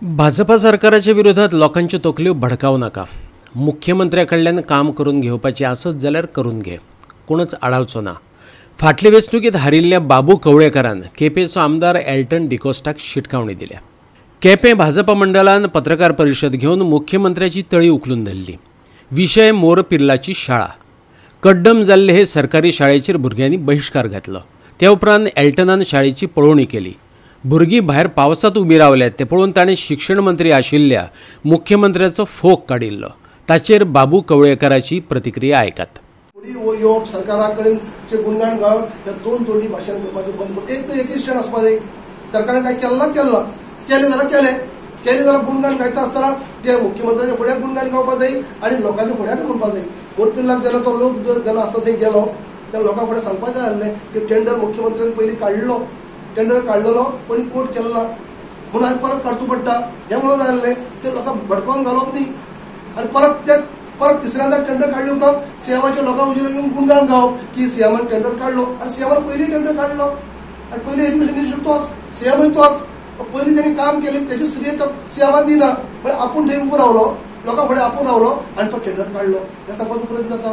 भाजपा सरकाराच्या विरोधात लोकांच्यो तकल्यो भडकावं नाका. मुख्यमंत्र्या कडल्यान काम करून घेवपाचें आसत जाल्यार करून घे, कोणच आडावचो ना. फाटले वेंचणुकेंत हारिल्ल्या बाबू कवळेकारान केपेंचो आमदार एल्टन डिकोस्टाक शिटकावणी दिल्या. केपें भाजपा मंडळान पत्रकार परिशद घेवन मुख्यमंत्र्याची तळी उखलून धरली. विशय मोर पिर्लाची शाळा. कड्डम जाल्ले हे सरकारी शाळेचेर भुरग्यांनी बहिश्कार घातलो. त्या उपरांत एल्टनान शाळेची पळोवणी केली. भुरगीं भायर पावसांत उबी रावल्यात ते पळोवन ताणें शिक्षण मंत्री आशिल्ल्या मुख्यमंत्र्याचो फोग काडिल्लो. ताचेर बाबू कवळेकाराची प्रतिक्रिया आयकात. येवप सरकारा कडेन जे गुणगान गावप ह्या दोन तोंडी भाशण करपाचें बंद कर. एक तर एकच स्टँड आसपा जाय. सरकारान काय केल्लां केल्लां, केलें जाल्यार केलें, केलें जाल्यार गुणगान गायता आसतना ते मुख्यमंत्र्याच्या फुड्याक गुणगान गावपा जाय आनी लोकांच्या फुड्याक म्हणपा जाय. मोरपिर्लाक जेन्ना तो लोक जेन्ना आसता थंय गेलो तेन्ना लोकां फुडें सांगपाचें आसलें की टेंडर मुख्यमंत्र्यान पयलीं काडलो, टेंडर काडलेलो कोणी कोट केल्ला म्हणून हांवें परत काडचो पडटा हें म्हणून जाय आसलें. ते लोकांक भडकोवन घालप न्ही. आनी परत ते परत तिसऱ्यांदा टेंडर काडले उपरांत सीएमाच्या लोकां हुजीर येवन गुणगान गावप की सीएमान टेंडर काडलो. आनी सीएमान पयलीं टेंडर काडलो आनी पयलीं एज्युकेशन मिनिस्टर तोच, सीएमूय तोच. पयलीं तेणी काम केलें तेजी श्रेय तो सीएमान दिना. म्हळ्यार आपूण थंय उबो रावलो, लोकां फुडें आपूण रावलो आनी तो टेंडर काडलो हें सांगपाचो प्रयत्न जाता.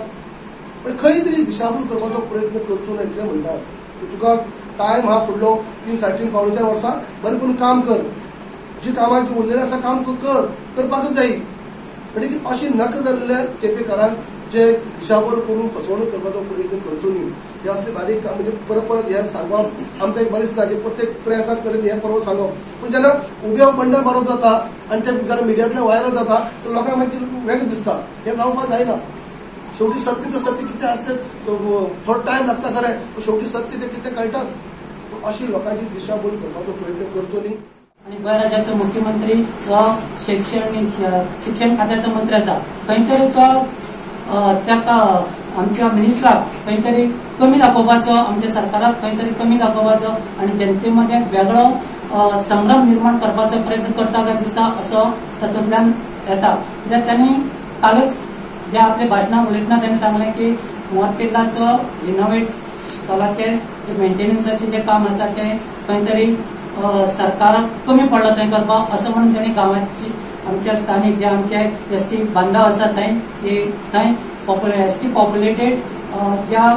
पण खंय तरी दिशाभूल करपाचो प्रयत्न करचो न्हय इतलें म्हणटा. तुका टायम हा फुडलो 3 साडे 3 पावणे 4 वर्सां बरें करून काम कर, जी कामां उरलेलीं आसा काम कर, करपाकच जाय. म्हणजे अशी नक जाल्ल्या केपेकारांक जे दिशाभूल करून फसवणूक करपाचो प्रयत्न करचो न्ही. हे असले बारीक काम म्हणजे परत परत हे सांगप आमकां एक बरें दिसता की प्रत्येक प्रेसा कडेन हें बरोबर सांगप. पूण जेन्ना उबे बंडल मारप जाता आनी ते जेन्ना मिडियांतल्यान व्हायरल जाता तर लोकांक मागीर वेगळें दिसता. हें जावपाक जायना. शेवटी सत्य तर सत्य कितें आसता, थोडो टायम लागता खरें, पूण शेवटी सत्य तें कितें कळटाच. पूण अशी लोकांची दिशाभूल करपाचो प्रयत्न करचो न्ही. आनी गोंय राज्याचो मुख्यमंत्री हो शिक्षण खात्याचो मंत्री आसा. खंय तरी तो ताका आमच्या मिनिस्टराक खंय तरी कमी दाखोवपाचो, आमच्या सरकाराक खंय तरी कमी दाखोवपाचो आनी जनते मदें वेगळो संभ्रम निर्माण करपाचो प्रयत्न करता काय दिसता असो तातूंतल्यान येता. कित्याक तांणी कालच जे आपले भाशणां उलयतना तांणी सांगलें की मोरपिर्लाचो रिनोवेट स्कॉलाचें जे मेंटेनन्साचें जें काम आसा तें खंय तरी सरकाराक कमी पडलां थंय करपाक असो म्हणून तांणी गांवाची आमच्या स्थानीक जे आमचे एस टी बांदाव आसा थंय ते थंय एस टी पॉप्युलेटेड ज्या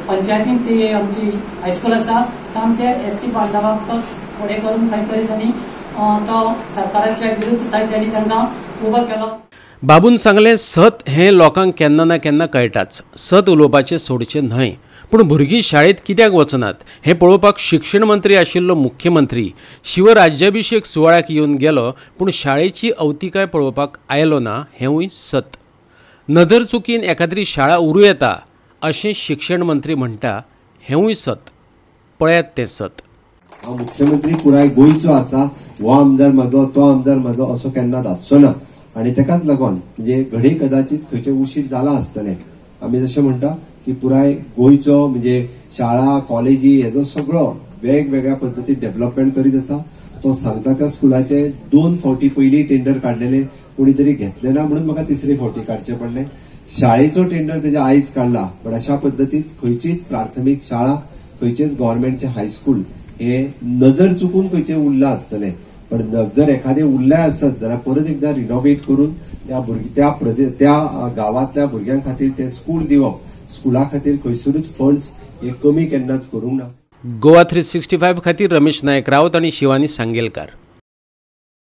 पंचायतीन ती आमची हायस्कूल आसा थंय आमचे एस टी बांदावाक फुडें करून खंय तरी तांणी तो सरकाराच्या विरुद्ध थंय तांणी तांकां उबो केलो. बाबून सांगलें सत हें लोकांक केन्ना ना केन्ना कळटाच. सत उलोवपाचें सोडचें न्हय. पूण भुरगीं शाळेंत कित्याक वचनात हें पळोवपाक शिक्षण मंत्री आशिल्लो मुख्यमंत्री शिवराज्याभिशेक सुवाळ्याक येवन गेलो, पूण शाळेची अवतिकाय पळोवपाक आयलो ना हेंवूय सत. नदर चुकीन एखाद्री शाळा उरूं येता अशें शिक्षण मंत्री म्हणटा हेंवूय सत. पळयात तें सत. हांव मुख्यमंत्री पुराय गोंयचो आसा, हो आमदार म्हाजो तो आमदार म्हाजो असो केन्नाच आसचो ना. आनी ताकाच लागून म्हणजे घडये कदाचित खंयचें उशीर जाला आसतलें. आमी जशें म्हणटा की पुराय गोंयचो म्हणजे शाळा कॉलेजी हेजो सगळो वेगवेगळ्या पद्दतीन डेव्हलपमेंट करीत आसा. तो सांगता त्या स्कुलाचे 2 फावटी पयलीं टेंडर काडलेले, कोणी तरी घेतले ना म्हणून म्हाका तिसरे फावटी काडचे पडले. शाळेचो टेंडर तेजे आयज काडला. पण अशा पद्दतीन खंयचीच प्राथमीक शाळा खंयचेच गव्हर्मेंटचे हायस्कूल हे नजर चुकून खंयचे उरलां आसतलें. पण जर एखादें उरलें आसत जाल्यार परत एकदा रिनोवेट करून त्या त्या गांवांतल्या भुरग्यां खातीर तें स्कूल दिवप, स्कुला खातीर खंयसरूच फंड्स हे कमी केन्नाच करूंक ना. गोवा 365 खातीर रमेश नायक राऊत आनी शिवानी सांगेलकार.